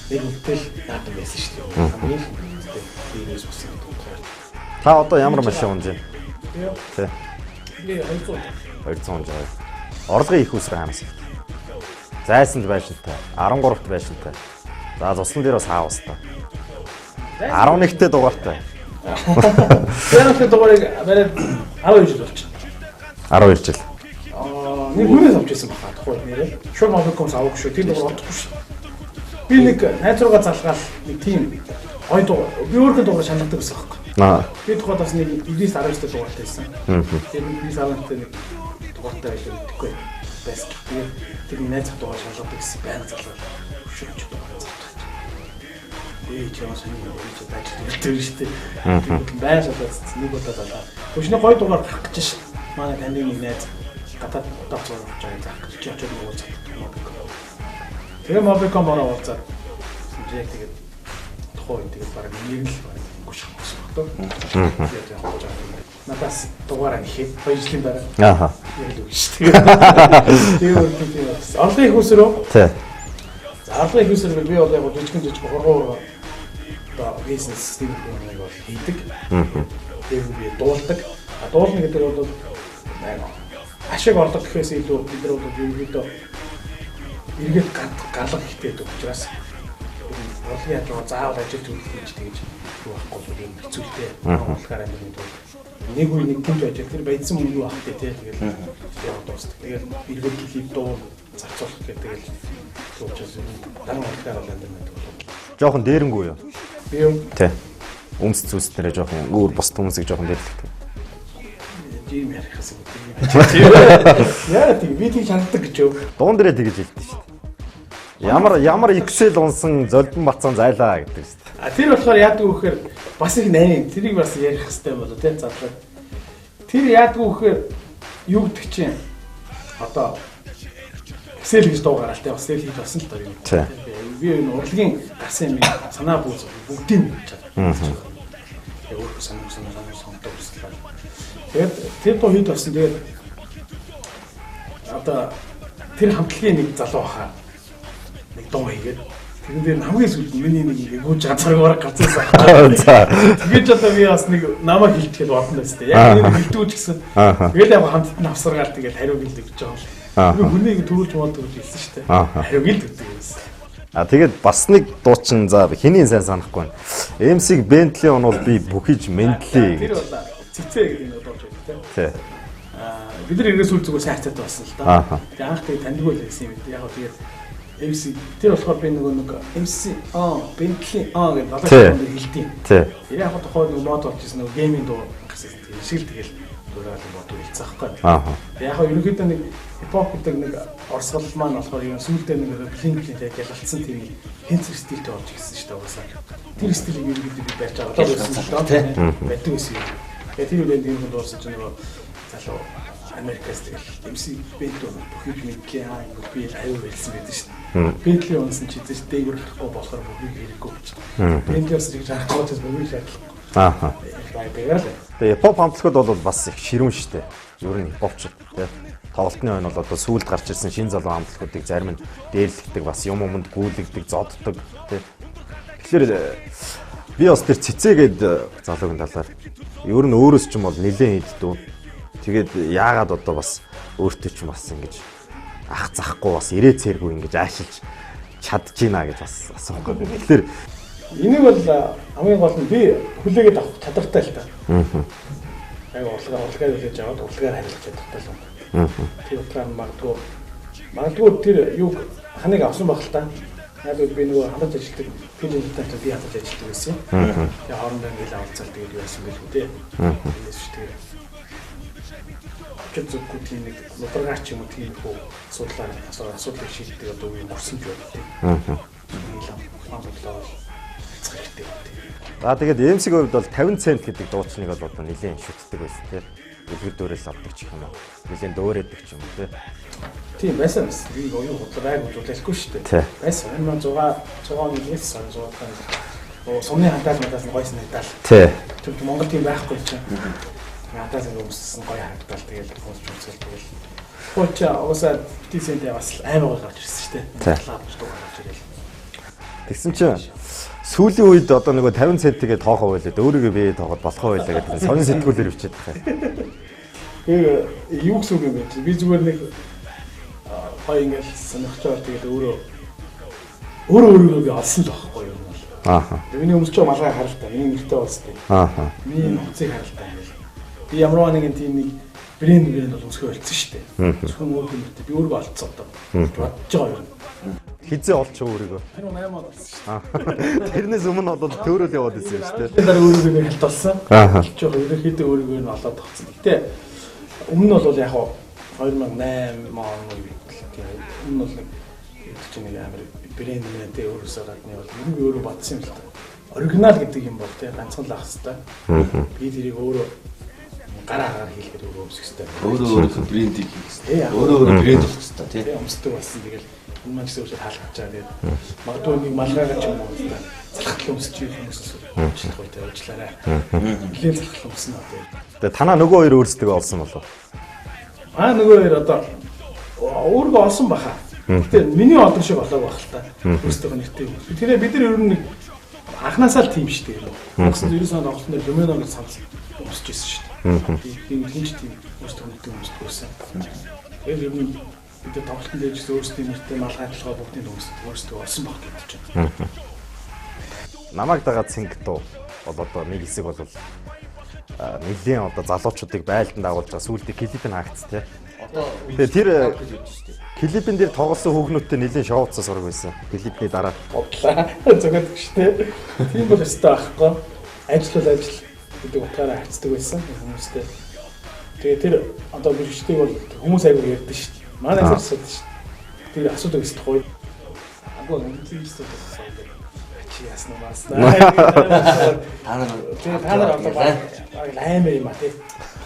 нэг нэгтэл наадам байсан шүү дээ. Хамгийн л дээрээс бас юм дуугаар. Та одоо ямар машин унж байна? Тий. Би 200. 200 унж байгаа. Орлогын их усрын хаанаас их. Зайсанд байшинтай, 13-т байшинтай. За зуслан дээр бас хаустай. 11-т дугаартай. 11-т дугаарыг бариад 12 жил болчих. 12 жил. Аа нэг хүнээс авч ирсэн баха тухайн нэрээ. Шууд Mobicom-с аваагүй шүү. Тэр дугаар олдохгүй шүү. Би нэг найз руугаа залгаал нэг тийм гоё дугаар. Би өөрийнхөө дугаар шаналдаг гэсэн байхгүй. Аа. Би тухайд бас нэг 99 19 дугаартай байсан. Тэр 99 19 нэг дугаартай байлаа мэдэхгүй байсан. Тэгээд тэр найз дугаар шаналгадаг гэсэн байнга залгаал. Шүрч дугаар залгаж. Ээ чи ямар сони юм бэ чи дажиг гэдэг шүү дээ. Байнга шалгаад нэг удаа залгаа. Өчнө гоё дугаар гарах гэж шин. Манай таны нэг найз гадаад удаа зураг авч байгаа заах гэж чи очиод нөгөө залгадаг Mobicom. Тэгээ Mobicom ороо уулзаад яг тэгээд тухайн үед тэгээд баг нэг л баг гүших гэсэн багтаа. Тэгээд яг хож байгаа. Надаас дугаараа нэхэд 2 жилийн дараа. Ааха. Яг л үгүй шүү дээ. Тэгээд өөр тийм бас. Орлогын их усрөө. Тий. За орлогын их усрөө би бол яг жижигэн жижиг хурган одоо бизнес тийм юмыг бол хийдэг. Тэгээд би дуулдаг. А дуулна гэдэг бол яг ашиг орлого гэхээс илүү бид нар бол ерөнхийдөө эргээд гарлага ихтэй гэдэг учраас орлогын хажуугаар заавал ажил төрөл хийж тэгж юу байхгүй бол юм хэцүү л дээ. Урлагаар амьдрах тулд нэг үе нэг гинт ажил тэр баядсан мөнгө юу ах вэ те тэгэл яваад дуустдаг. Тэгэл эргээд клип дуу зарцуулах гэх тэгэл учраас дан урлагаар бол амьдрах гэдэг бол жоохон дээрэнгүү юу? Би юм. Тэ. Өмс зүс нэрээ жоохон өөр бус хүмүүсийг жоохон дээрлэгдэг. Тийм ярихаас үгүй. Яа тийм би тийм шаарддаг гэж юу? Дуун дээрээ тэгэж хэлдэг шүү дээ. Ямар Excel унсан золбон бацаан зайлаа гэдэг шүү дээ. А тэр болохоор яадаг вэ гэхээр бас их нарийн тэрийг бас ярих хэрэгтэй болоо тий задлаа. Тэр яадаг вэ гэхээр юу гэдэг чинь одоо Excel гэж дуу гараал тий бас Excel хийж болсон л доо юм. Би энэ урлагийн гарсан юм санаа бүүз бүгдийг мэдж чадсан. Яг өөрөө санаа сонгодог гэсэн. Тэгээд тэр дуу хэд болсон тэгээд одоо тэр хамтлагийн нэг залуу баха нэг дуу хийгээд тэрэн дээр хамгийн сүүлд миний нэг ингээ гүйж газар бараг гарцсан. За. Тэгээд одоо би бас нэг намайг хилдэхэд бодно байсан те. Яг нэг хилдүүч гэсэн. Тэгэл яг хамтд нь авсаргаал тэгэл хариу гэлдэг гэж байгаа юм. Би хүнийг төрүүлж мод төрүүлж хэлсэн шүү дээ. Хариу гэлдэг гэсэн. А тэгээд бас нэг дуучин за хэний сайн санахгүй байна. MC-г Bentley унвал би бүхийж Mentley гэж. Тэр бол цэцээ гэдэг нэг дууч байдаг те. Аа бид нар эргээс үл зүгээр сайн харьцаатай болсон л да. Тэгээд анх тэгээд таньдгүй л байсан юм. Яг гоо тэгээд MC тэр болохоор би нөгөө нэг MC Bentley гэдэг долоо дээр хэлдэг. Тий. Тэр яг тухайн нэг мод болж ирсэн нөгөө гейминг дуу гарсан. Тэгээд шиг л тэгэл дуурайд мод хэлсэн аахгүй. Аа. Яг гоо ерөнхийдөө нэг хипхоп гэдэг нэг орсгол маань болохоор ер нь сүүлдээ нэг блинк блинк яг ялалтсан тийм хэнцэр стилтэй болж ирсэн шүү дээ угаасаа. Тэр стилийг ерөнхийдөө би барьж байгаа байсан л доо. Барьдаг байсан юм. Тэгээ тэр үед энэ хүн дуурсан чинь нөгөө залуу Америкаас тэгэл MC Bentley бүхийг мэдлээ аа ингэ би аюу хэлсэн байдаг шүү дээ. Bentley унсан чи зэс дээгүүр харахгүй болохоор бүхийг хэрэггүй гэж. Bentley унсан чи харахгүй учраас бүхийг шаардлахгүй. Аа. Баягаар л. Тэгээ хипхоп хамтлагууд бол бас их ширүүн шүү дээ. Ер нь хипхопч тий. Тоглолтны ойн бол одоо сүүлд гарч ирсэн шин залуу хамтлагуудыг зарим нь дээрлэгдэг, бас юм уманд гүйлэгдэг, зоддог тий. Тэгэхээр би бас тэр цэцээгээд залуугийн талаар ер нь өөрөөс ч юм бол нэлээд хийддүү. Тэгээд яагаад одоо бас өөртөө ч бас ингэж ах захгүй бас ирээ цэргүй ингэж аашилж чадчихна гэж бас асуухгүй. Тэгэхээр энийг бол хамгийн гол нь би хүлээгээд авах чадвартай л та. Яг урлагаар хүлээж аваад урлагаар харилцах чадвартай л юм. Тэр утгаар нь магадгүй тэр юг ханыг авсан баг л та. Яг л би нөгөө хандаж ажилладаг тэр интернетээр би хандаж ажилладаг байсан. Тэгээ хоорондоо ингээл авалцаал тэгээд юу яасан бэлгүй дээ. Тэрнээс ч тэгээд очиж зүггүй тийм нэг лударгаар ч юм уу тийм их асуудлаар асуудлыг шийддэг одоо үе өнгөрсөн ч байдаг тийм. Ухаан бодлоо харьцах хэрэгтэй. За тэгээд MC-ийн хувьд бол 50 цент гэдэг дуучныг бол одоо нэлээд шүтдэг байсан тийм. Үлгэр дуурайл авдаг ч юм уу. Нэлээд дөөрөөдөг ч юм уу тийм. Тийм байсан бас. Би юу худлаа байг үзүүлэхгүй шүү дээ. Байсан. 2006 оны нэгээс 6 дахь сумны хандаал мадаас нь гоё санагдал. Тий. Тэр Монгол тийм байхгүй чинь. Надаас ингэ өмссөн гоё харагдал тэгэл хүмүүс үзэл тэгэл. Хууч уусаа дизайнтэй бас амар гоё гарч ирсэн шүү дээ. Лавж дуу гарч ирэл. Тэгсэн чинь сүүлийн үед одоо нөгөө 50 центигээ тоохоо байлаа. Өөрийгөө бие тооход болохоо байлаа гэдэг сонин сэтгүүлээр бичээд байгаа юм. Тэгээ юу гэсэн үг юм бэ? Би зүгээр нэг гоё ингээл сонирхчоор тэгэл өөрөө өөрийгөө би олсон л байхгүй юу? Аа. Миний өмсөж байгаа малгай харал та. Миний нэртэй болсон. Аа. Миний энэ хувцсыг харал та ингээл. Би ямарваа нэгэн тийм нэг брэнд бол өмсгөө болцсон шүү дээ. Зөвхөн өөрөө нэртэй би өөрийгөө олцсон одоо. Бодож байгаа юм. Хизээ олч өөрийгөө. 2008 онд олсон шүү дээ. Тэрнээс өмнө бол төөрөөл яваад ирсэн юм шүү дээ. Тэр дараа өөрийгөө нэг хальт олсон. Аа. Олж байгаа ерөнхийдөө өөрийгөө нь олоод тогтсон. Гэтэ өмнө нь бол яг 2008 он үед тийм өмнө нь бол нэг чинь нэг амар брэнд мэнтэй өөрөөсөө гадны бол ер нь би өөрөө бодсон юм л та. Оригинал гэдэг юм бол тийм ганцхан л ах хэвээр. Би тэрийг өөрөө гар агаар хийлгээд өөрөө өмсөх хэвээр. Өөрөө өөрийнхөө брендийг хийх хэвээр. Өөрөө өөрөө брэнд болох хэвээр тийм. Өмсдөг болсон тэгэл энэ маань гэсэн үгээр таалагдж байгаа. Тэгээд магадгүй нэг малгайгаа ч юм уу залхал өмсч хүмүүс уучлах үедээ уучлаарай. Нэлээд залхал өмснө одоо. Тэгээ танаа нөгөө хоёр өөрсдөө олсон болов уу? Аа нөгөө хоёр одоо өөргөө олсон баха. Гэтэ миний олон шиг олоог байх л та. Өөрсдөө нэртэй юм. Тэгэхээр бид нар ер нь нэг анханасаа л тийм шүү дээ. 1999 онд тоглосон дээр Lumino гэж санал өмсөж ирсэн шүү дээ. Би хинч тийм өөрсдөө нэртэй өмсдөг байсан. Тэгэхээр ер нь бид нар тоглолтын дээр ч өөрсдийн нэртэй малгай толгой бүгдийг өмсдөг өөрсдөө олсон баг гэдэг чинь. Намайг дагаад цэнг дуу бол одоо нэг хэсэг бол нэлийн одоо залуучуудыг байлдан дагуулж байгаа сүүлдээ клип нь хаагдц тий. Тэгээ тэр клипэн дээр тоглосон хүүхнүүдтэй нэлийн шоуцсан сураг байсан. Клипний дараа бодлаа. Зөгөөд шүү дээ. Тийм бол өстой байхгүй. Ажил бол ажил гэдэг утгаараа харьцдаг байсан хүмүүстэй. Тэгээ тэр одоо мэрэгчдийг бол хүмүүс айгүй ярьдэн шүү дээ. Манай асуудаг шүү дээ. Тэр асуудаг гэсэн гоё. Агуу тийм асуудаг. Чи ясна маасна. Та нар та нар одоо баг амар юм а тий.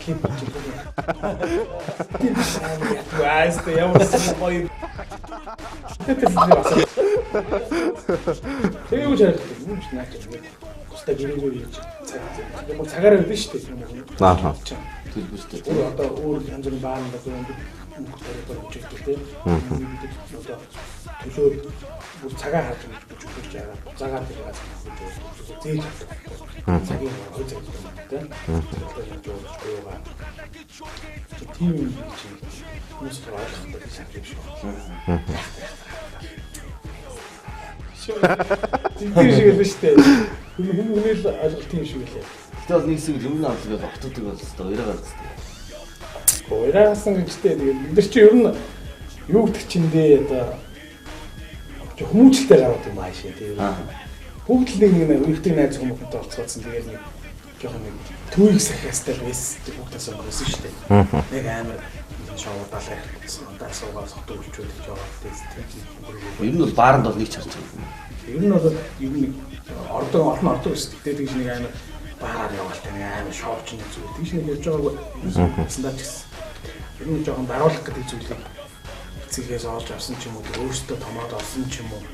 Клип чи. Тийм амар ятгүй айста ямар гоё. Тэгээ юу ч харагдав. Юу ч наач зүгээр. Тусдаа гэрээгүй хийж цаг. Ямар цагаараа өгдөн шүү дээ. Аа. Төлбөртэй. Өөр одоо өөр янз бүрийн баан одоо мөнгө тариад өгч байдаг тийм. Бид одоо төлөө бүр цагаа харж өгч өгч байгаа. Цагаар тэр газар өгч зээж авдаг. Цагийн хой цаг гэдэг юм тийм. Тэгэхээр яаж өгөөгаа. Тийм юм чи хүмүүс төр ойлгохгүй гэж санагдаж шиг байна. Тийм шиг л шүү дээ. Хүмүүний л ойлголт тийм шиг лээ. Гэтэ бол нэг хэсэг өмнө авдаг бол октодог бол өстой уяраа гарцдаг. Уяраас гэжтэй тэгээд бид нар чи ер нь юу гэдэг чиндээ одоо хүмүүжлтэй гараад юм аашаа тийм. Бүгд л нэг нэг үерхдэг найз хүмүүстээ орцгоодсон тэгээд нэг жоохон нэг төвийг сахиастай л байсан бүгдээс өнгөрсөн шүү дээ. Нэг амар шоудаалаа даа суугаа сотог үлчүүд гэж яваад тийм. Ер нь бол бааранд бол нэг ч харж байгаа юм. Ер нь бол ер нь нэг ордог олон ордог шүү дээ. Тэгж нэг амар баараар яваал та нэг амар шоуч нэг зүйл. Тэгж нэг явж байгаагүй. Сандаа ч гэсэн. Ер нь жоохон даруулах гэдэг зүйлийг эцэгээс олж авсан ч юм уу, өөртөө томоод олсон ч юм уу.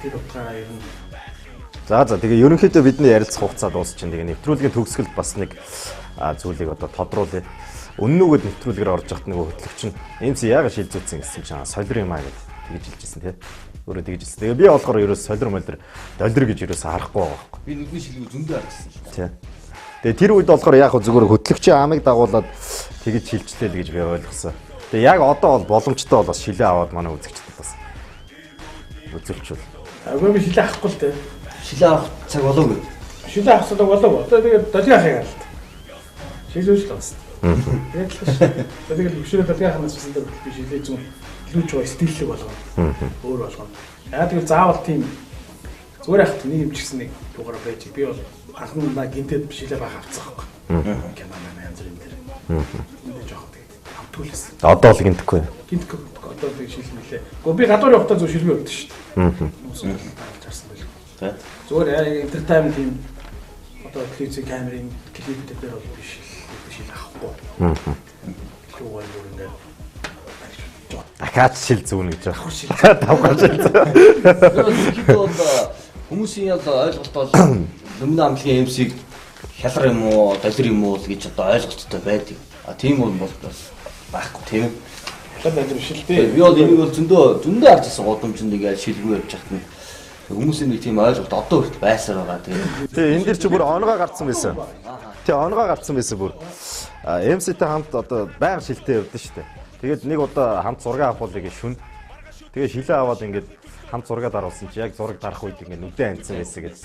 Тэр утгаараа ер нь За тэгээ ерөнхийдөө бидний ярилцах хугацаа дуусчихин. Тэгээ нэвтрүүлгийн төгсгөлд бас нэг зүйлийг одоо тодруулъя. Үнэн үгэд нэвтрүүлгээр орж явахт нөгөө хөтлөгч нь MC яагаад шилжүүлсэн гэсэн чинь солир юм аа гэд тэгж хэлжсэн тий. Өөрөө тэгж хэлсэн. Тэгээ би болохоор ерөөс солир молдор долир гэж ерөөс харахгүй байгаа байхгүй. Би нүдний шилгүү зөндөө харчихсан л та. Тий. Тэгээ тэр үед болохоор яг зүгээр хөтлөгчийн амыг дагуулад тэгж шилжлээ л гэж би ойлгосон. Тэгээ яг одоо бол боломжтой бол бас шилээ аваад манай үзэгчдэд бас үзүүлчихвэл. Агүй би шилээ авахгүй л дээ. Шилээ авах цаг болоогүй. Шилээ авах цаг болоогүй. Одоо тэгээд долиг ахыг харалт. Шилүүж л бас. Яг л ш. Тэгээд хөшөөрөө долиг ахнаас бас энэ би шилээ зүүн илүүж байгаа стиллэг болгоно. Өөр болгоно. Яг тэгэл заавал тийм зүгээр ахт нэг юм ч гэсэн нэг юугаар байж. Би бол анхны удаа гинтэд шилээ баг авцсан байхгүй. Кино маань янз бүрийн дээр. Энд жоох тэгээд авдгуулсан. Одоо л гинтэхгүй. Гинтэхгүй. Одоо тэг шил мэлээ. Гэхдээ би гадуур явахдаа зөв шилгүй явдаг шүү дээ. Хүмүүс даалж харсан байл. Зүгээр яг entertainment тийм одоо телевизийн камерын клип дээр бол биш шил авахгүй. Юугаар бүр ингээд Дахиад шил зүүнэ гэж байна. Давхар шил зүүнэ. Ерөнхийдөө бол хүмүүсийн яг ойлголт бол Люмина хамтлагийн MC-г хялар юм уу, далир юм уу гэж одоо ойлголттой байдаг. А тийм бол бас байхгүй тийм ээ. Хялар далир биш л дээ. Би бол энийг бол зөндөө зөндөө харж ирсэн гудамжинд ингээд шилгүй явж хахад нь хүмүүсийн нэг тийм ойлголт одоо хүртэл байсаар байгаа. Тэгээд Тий, энэ дэр чи бүр онгоо гарцсан байсан. Тий, онгоо гарцсан байсан бүр. MC-тэй хамт одоо байнга шилтэй явдсан шүү дээ. Тэгээд нэг удаа хамт зураг авах гэж шүн. Тэгээ шилээ аваад ингээд хамт зураг даруулсан чи яг зураг дарах үед ингээд нүдэн амтсан байсан гэж.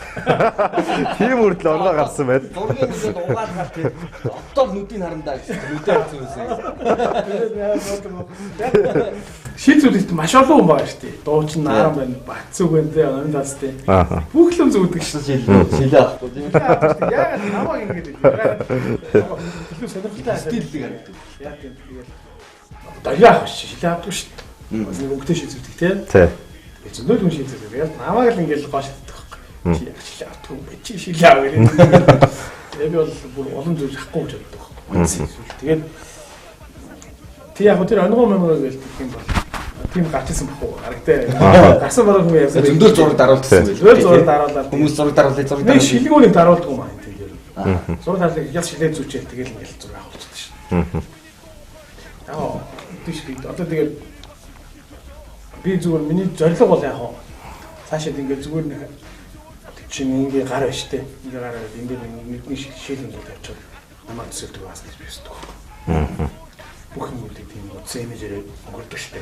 Тийм үрдэл онгоо гарсан байд. Зургийг ингээд угаалгаар тийм одоо л нүдийг харандаа гэсэн нүдэн амтсан байсан. Шил зүйлт маш олон хүн байгаа шүү дээ. Дуучин нааран байна, Батцүг байна те, номын тас те. Бүх юм зүгдэг шүү. Шил шилээ авахгүй тийм. Яагаад намайг ингэж яагаад илүү сонирхолтой Стиллэг харагдав. Яа тийм тэгэл даяа авах шүү. Шилээ авдаг шүү. Нэг өнгөтэй шил зүгдэг те. Тий. Тэгээ зөндөл хүн шил зүгдэг. Яг намайг л ингэж гош шилдэг байхгүй. Чи яг шилээ авдаг юм бэ? Чи шилээ ав гэх. Тэгээ би бол бүр олон зүйл авахгүй гэж боддог байхгүй. Тэгээд тий яг тэр онгоо мөнгө гэж гэх юм бол тийм гарч исэн бах уу? Харагтай. Гарсан бараг хүн явсан. Зөндөл зураг даруулсан байх. Зөндөл зураг даруулаад Хүмүүс зураг даруулъя, зураг Нэг даруулъя. шилгүүнийг даруулдаг юм аа тийм дээр. Зураг даруулах яс шилээ зүчээл тэгэл ингээл зураг авах болчихсон шин. Аа тийш би одоо тэгээд би зүгээр миний зорилго бол яг хаа цаашаад ингээд зүгээр нэг чинь ингээ гар байна штэ. Ингээ гар байд энэ дээр нэг шил ингээд тавьчихад намайг төсөлдөг бас гэж би өсдөг. Бүх юмнуудыг тийм утсан имижээр өнгөрдөг штэ.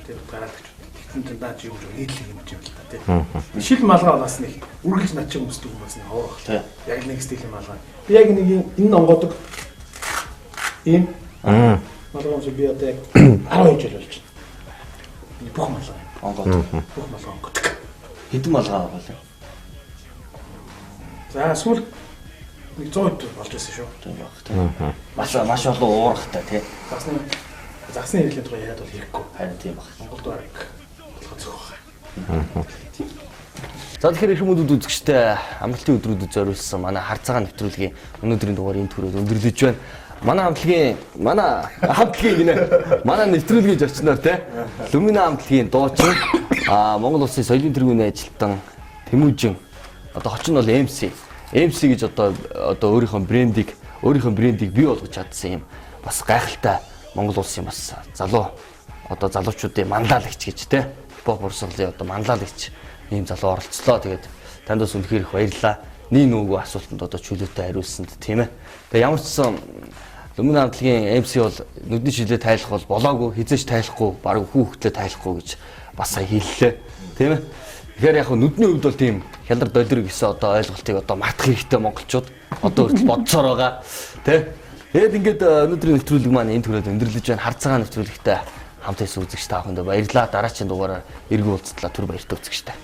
Тэр гараад гэж тэгтэн тэр наа чи юм жоо нийтлэг юм юм л та тий. Шил малгай бас нэг үргэлж над чи өмсдөг юм бас нэг ховор Тий. баг. Яг нэг стилийн малгай. Би яг нэг юм энэ онгодог ийм малгай өмсөж би одоо яг 12 жил болж байна. Миний бүх малгай. Онгод. Бүх малгай онгодог. Хэдэн малгай авах вэ? За сүүл нэг 100 болж байсан шүү. Тийм баг тийм. Маш маш олон уурхтай тий. Загсны загсны хэрэглээ тухай яриад бол хэрэггүй. Харин тийм баг. Монголд бараг толгой зөх байх. За тэгэхээр их хүмүүд үзэгчтэй амралтын өдрүүдэд зориулсан манай хар цагаан нэвтрүүлгийн өнөөдрийн дугаар энэ түрүүд өндөрлөж байна. Манай хамтлагийн манай хамтлагийн гинэ. Манай нэвтрүүлгийн зочноор те Люмина хамтлагийн дуучин Монгол улсын соёлын тэргүүний ажилтан Тэмүүжин одоо хоч нь бол MC. MC гэж одоо одоо өөрийнхөө брендийг бий болгож чадсан юм бас гайхалтай Монгол улсын бас залуу одоо залуучуудын манлайлагч гэж те хипхоп урсгалын одоо манлайлагч ийм залуу оролцлоо. Тэгээд танд бас үнэхээр их баярлалаа. Нэг нүгөө асуултанд одоо чөлөөтэй хариулсанд тийм ээ. Тэгээд ямар ч сан Люмина хамтлагийн MC бол нүдний шилээ тайлах бол болоогүй, хизээч тайлахгүй, бараг хүүхдлээ тайлахгүй гэж бас сая хэллээ. Тийм ээ. Тэгэхээр яг нүдний хувьд бол тийм хялар долир гэсэн одоо ойлголтыг одоо мартах хэрэгтэй монголчууд одоо хүртэл бодсоор байгаа. Тэ? Тэгээд ингээд өнөөдрийн нэвтрүүлэг маань энэ түрээд өндөрлөж байна. Хар цагаан нэвтрүүлэгтэй хамт байсан үзэгч та бүхэндээ баярлалаа. Дараагийн дугаараар эргэн уулзтлаа. Түр баяртай үзэгчтэй.